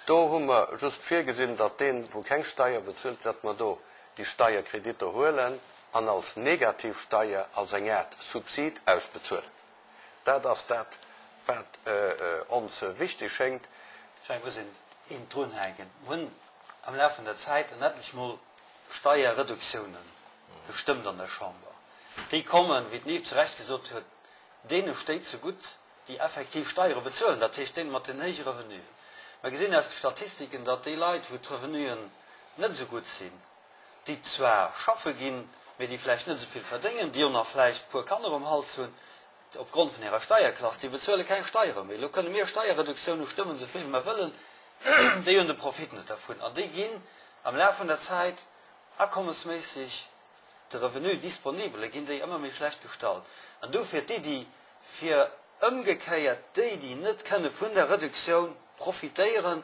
Do hu mer just virgesinn, datt deen, wou keng Steier bezuelt, datt mer do déi Steierkreditter huelen an als negativ Steier, als eng Aart Subsid ausbezuelen. Dat ass dat, wat ons wichteg schéngt. Ech mengen, et muss een eent drunhänken, Mir hunn am Laf vun der Zäit en etlech Mol Steierreduktiounen gestëmmt an der Chamber. Déi kommen, wéi den Yves zu Recht gesot huet, deene Stéit zegutt, déi effektiv Steiere bezuelen, dat heescht deene mat den héije Revenuen. Mer gesinn aus de Statistiken, datt déi Leit, wou d'Revenuen net esou gutt sinn, déi zwar schaffe ginn, mee déi vläicht net esou vill verdéngen, déi och nach vläicht e puer Kanner um Hals hunn, opgrond vun hirer Steierklass, déi bezuele keng Steiere méi. Elo kënne mir Steierreduktioune stëmmen, esou vill wéi mer wëllen, déi hunn de Profit net dervun an déi ginn am Laf vun der Zäit akommesméisseg, de Revenu disponible, ginn déi ëmmer méi schlecht gestallt. An dofir d'Iddi, fir ëmgekéiert déi, déi net kënne vun der Reduktioun profitéieren,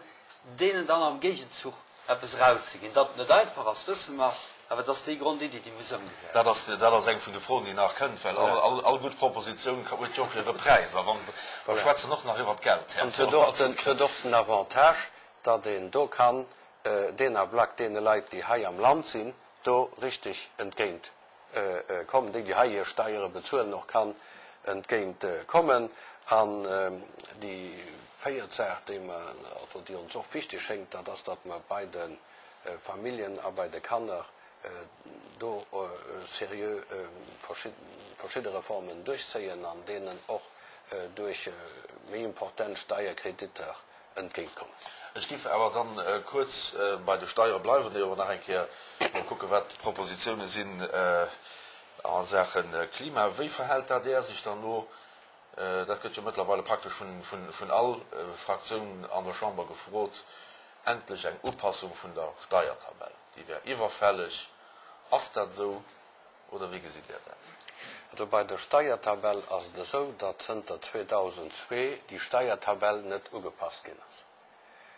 deenen dann am Géigenzuch eppes erauszeginn. Datt et net einfach ass, wësse mer, awer et ass déi Grondiddi, déi muss ëmgesat Dat ass, dat ass eng vun de Froen, déi nach kënnt, well all, all gutt Propositioun huet jo och hire Präis. A wann, mer schwätzen och nach iwwert d'Geld, Här An et huet och den, et huet och den Avantage, datt een do kann deen Ablack deene Leit, déi hei am Land sinn, do richteg entgéint kommen, déi, déi hei hir Steiere bezuelen, och kann entgéint kommen. An déi véiert Saach, déi mer, also déi ons och wichteg schéngt, dat ass, datt mer bei de Familljen a bei de Kanner do seriö verschidde Reformen duerchzéien an deenen och duerch méi important Steierkreditter entgéint kommen. Ech giff awer dann kuerz bei de Steiere bleiwen, ier mer nach eng Kéier mol kucken, wat d'Propositiounen sinn a Saache Klima. Wéi verhält d'ADR sech dann elo, dat gëtt jo mëttlerweile praktesch vun all Fraktioun an der Chamber gefrot, endlech eng Upassung vun der Steiertabell, déi wär iwwerfälleg. Ass dat esou? Oder wéi gesitt Dir dat? Also bei der Steiertabell ass et esou, datt zënter 2002 déi Steiertabell net ugepasst ginn ass.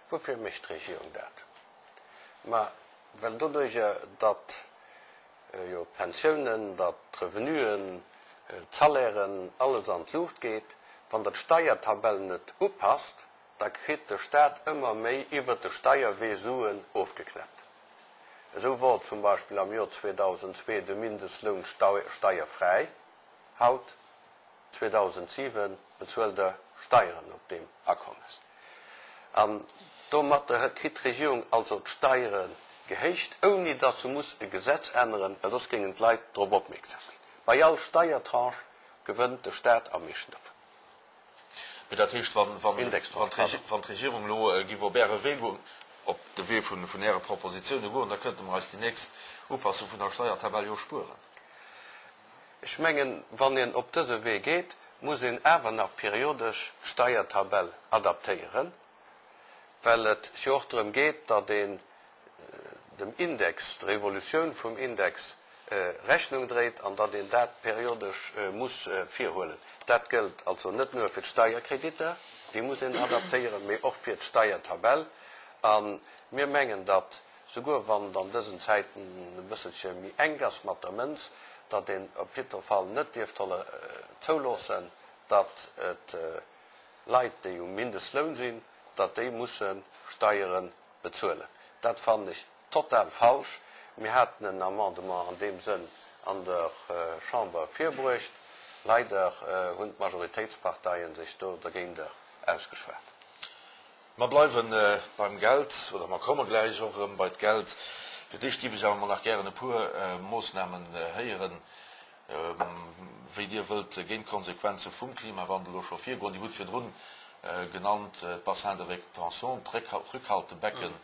Woufir mécht d'Regierung dat? Ma well doduerjer, datt jo d'Pensiounen, datt d'Revenuen, d'Salairen, alles an d'Luucht geet, wann Der d'Steiertabell net upasst, da kritt de Staat ëmmer méi iwwert de Steierwee Suen ofgeknäppt. Esou wor zum Beispill am Jor 2002 de Mindestloun steierfräi, haut, 2007, bezuelt er Steieren op deem Akommes. An domatter kritt d'Regierung also d'Steiere gehéicht, ouni datt se muss e Gesetz änneren, well soss géingen d'Leit drop opmierksam ginn. Bei all Steiertranche gewënnt de Staat am meeschten dovun. Mee dat heescht, wann d'Regierung elo giff op Äre Wee goen, op de Wee vun Äre Propositioune goen, da kënnte mer eis déi nächst Upassung vun der Steiertabell jo spueren. Ech mengen, wann een op dëse Wee geet, muss een awer nach periodesch d'Steiertabell adaptéieren, well et jo och drëm geet, datt een dem Index, der Evolutioun vum Index Rechnung dréit an datt een dat periodesch muss virhuelen. Dat gëllt also net nëmme fir d'Steierkreditter, déi muss een adaptéieren, mee och fir d'Steiertabell. A mir mengen, datt, souguer wann et an dësen Zäiten e bësselche méi enk ass mat der Mënz, datt een op jiddwer Fall net dierf zouloossen, datt et Leit, déi um Mindestloun sinn, datt déi musse Steiere bezuelen. Dat fannen ech total falsch. Mir haten en Amendement an deem Sënn an der Chamber virbruecht. Leider hunn d'Majoritéitsparteien sech do dergéint ausgeschwat. Mer bleiwe beim Geld, oder mer komme gläich och erëm bei d'Geld. Fir d'éischt géif ech awer emol nach gären e puer Moossnamen héieren, wéi Dir wëllt géint d'Konsequenze vum Klimawandel elo scho virgoen. Dir hutt virdrun genannt d'Bassins de rétention, d'Rückhaltebecken.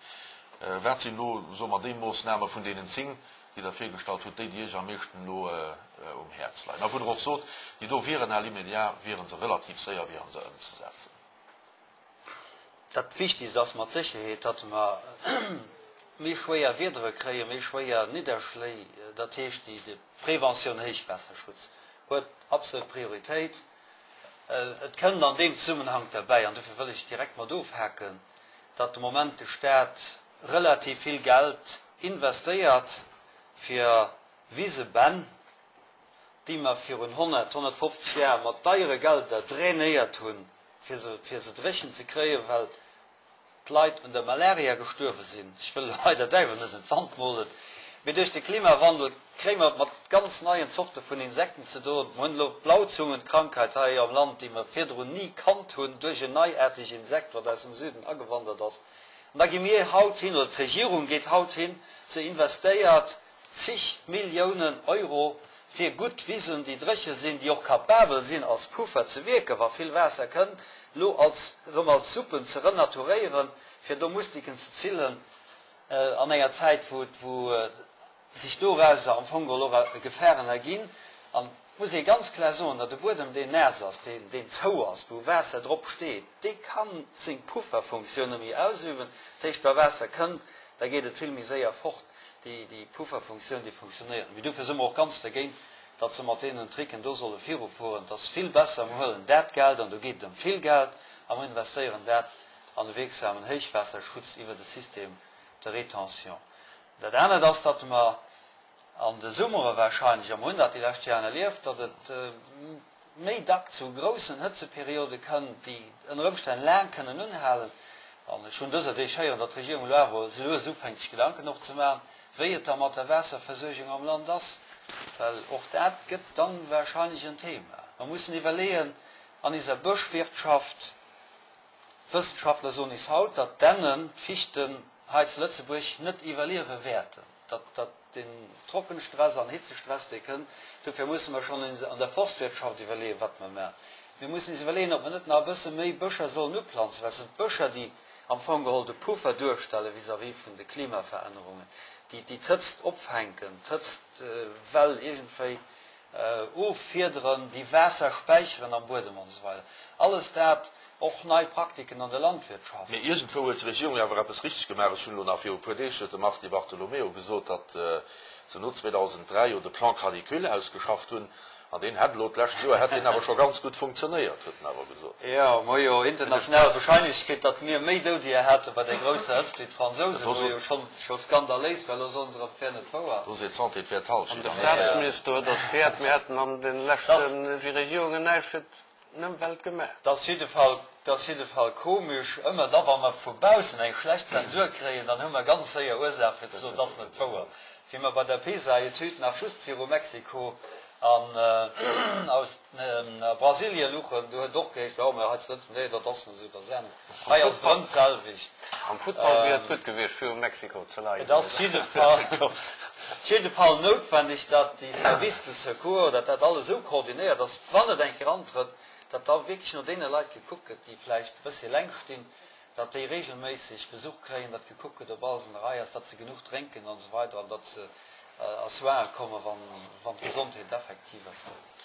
Wat sinn elo, soe mer, déi Moossname vun deenen 10, déi Der virgestallt hutt, déi, déi Iech am meeschten elo um Häerz leien a wou Der och sot, déi do wieren à l'immédiat, wiere se relativ séier, wiere se ëmzesetzen? Dat Wichtigst ass mat Sécherheet, datt mer méi schwéier Wiedere kréien, méi schwéier Nidderschléi. Dat heescht, déi Preventioun Héichwaasserschutz huet absolut Prioritéit. Et kënnt an deem Zesummenhank derbäi, an dofir wëll ech direkt mat ofhaken, datt de Moment de Stat relativ vill Geld investéiert fir Wisebänn, déi mer virun 100, 150 Jar mat deiere Gelder drainéiert hunn, fir se, fir se dréchen ze kréien, well. d'Leit un der Malaria gestuerwe sinn. Ech wëll elo hei der Däiwel net un d'Wand molen, mee duerch de Klimawandel kréie mer et mat ganz neien Zorte vun Insekten ze doen. Mer hunn elo d'Blauzungenkrankheit hei am Land, déi mer virdrun ni kannt hunn, duerch en neiaarteg Insekt, wat aus dem Süden agewandert ass. An da gi mir haut hin, oder d'Regierung geet haut hin, se investéiert zig Milliounen Euro fir gutt Wisen, déi dréche sinn, déi och capabel sinn als Puffer ze wierken, wa vill Waasser kënnt, elo als erëm als Suppen ze renaturéieren, fir do Mustiken ze zillen an enger Zäit, wou wou sech dorauser am Fong geholl och Gefaren erginn. An et muss ee ganz klar soen, datt e Buedem, deen naass ass, deen deen zou ass, wou Waasser drop steet, dee ka seng Pufferfunktioun net méi ausüben. Dat heescht, wa Waasser kënnt, da geet et vill méi séier fort. Déi Pufferfunktioun, déi funktionéiert net méi. Dofir si mer och ganz dergéint, datt se mat deenen Tricken do solle virufueren. Et ass vill besser, mer huelen dat Geld, an do geet et ëm vill Geld, a mer investéieren dat an e wierksamen Héichwaasserschutz iwwert e Système de rétention. Dat anert ass, datt mer an de Summere wahrscheinlech, a mer hunn dat déi lescht Jaren erlieft, datt et méi dack zu groussen Hëtzeperiode kënnt, déi ënner Ëmstänn laang kënnen unhalen. An ech hunn dëser Deeg héieren, datt d'Regierung elo awer esou lues ufänkt, sech Gedanken och ze maachen, wéi et da mat der Waasserversuergung am Land ass, well och dat gëtt dann wahrscheinlech en Thema. Mer mussen iwwerleeën an iser Bëschwirtschaft, d'Wëssenschaftler soen is haut, datt d'Dännen, d'Fichten hei zu Lëtzebuerg net iwwerliewe wäerten, datt, datt den Trockenstress an Hitzestress, dee kënnt. Dofir musse mer schonn an der Forstwirtschaft iwwerleeën, wat mer maachen. Mir mussen is iwwerleeën, ob mer net nach e bësse méi Bëscher sollen uplanzen, well et sinn d'Bëscher, déi am Fong geholl de Puffer duerstelle vis-à-vis vun de Klimaverännerungen, déi d'Hëtzt opfänken, d'Hëtztwell iergendwéi Offiederen, déi Waasser späicheren am Buedem an esou weider. Alles dat, och nei Praktiken an der Landwirtschaft. Mee iergendwou huet d'Regierung jo awer eppes richteg gemaach. Ech hunn elo nach viru e puer Deeg huet de Mars Di Bartolomeo gesot, datt se no 2003 jo de Plan canicule ausgeschafft hunn an deen hätt elo d'lescht Joer hätt deen awer scho ganz gutt funktionéiert, huet en awer gesot. Jo, mer hu jo international bescheinigt kritt, datt mir méi Doudeger hate bei där grousser Hëtzt wéi d'Fransousen, wou jo schonn scho skandaléis war. Elo soen se erëm, et wär net wouer. Do seet d'Santé, et wär d'Halschent. An de Staatsminister huet erkläert, mir hätten an de leschte Regierungen näischt fir d'Ëmwelt gemaach. 't ass jiddefall, 't ass jiddefall komisch, ëmmer da wa mer vu baussen eng schlecht Zensur kréien, dann hu mer ganz séier Ursaach fir ze soen, 't ass net wouer. Wéi mer bei der PISA-Etüd nach just viru Mexiko an aus Brasilien luchen, do huet et och geheescht, jo, mä hei zu Lëtzebuerg, nee, dat ass net esou, dat ass anescht. Hei ass et erëm d'selwecht. Am Futtball wier et gutt gewiescht, viru Mexiko ze leien. Et ass jiddefall, jiddefall noutwendeg, datt déi Services de secours, datt dat alles esou koordinéiert ass, wann et eng Kéier antrëtt, datt da wierklech no deene Leit gekuckt gëtt, déi vläicht e bëssche lenk stinn, datt déi regelméisseg Besuch kréien, datt gekuckt gëtt, ob alles an der Rei ass, datt se genuch drénken an esou weider an datt se a Soine kommen, wann d'Gesondheet effektiv ass.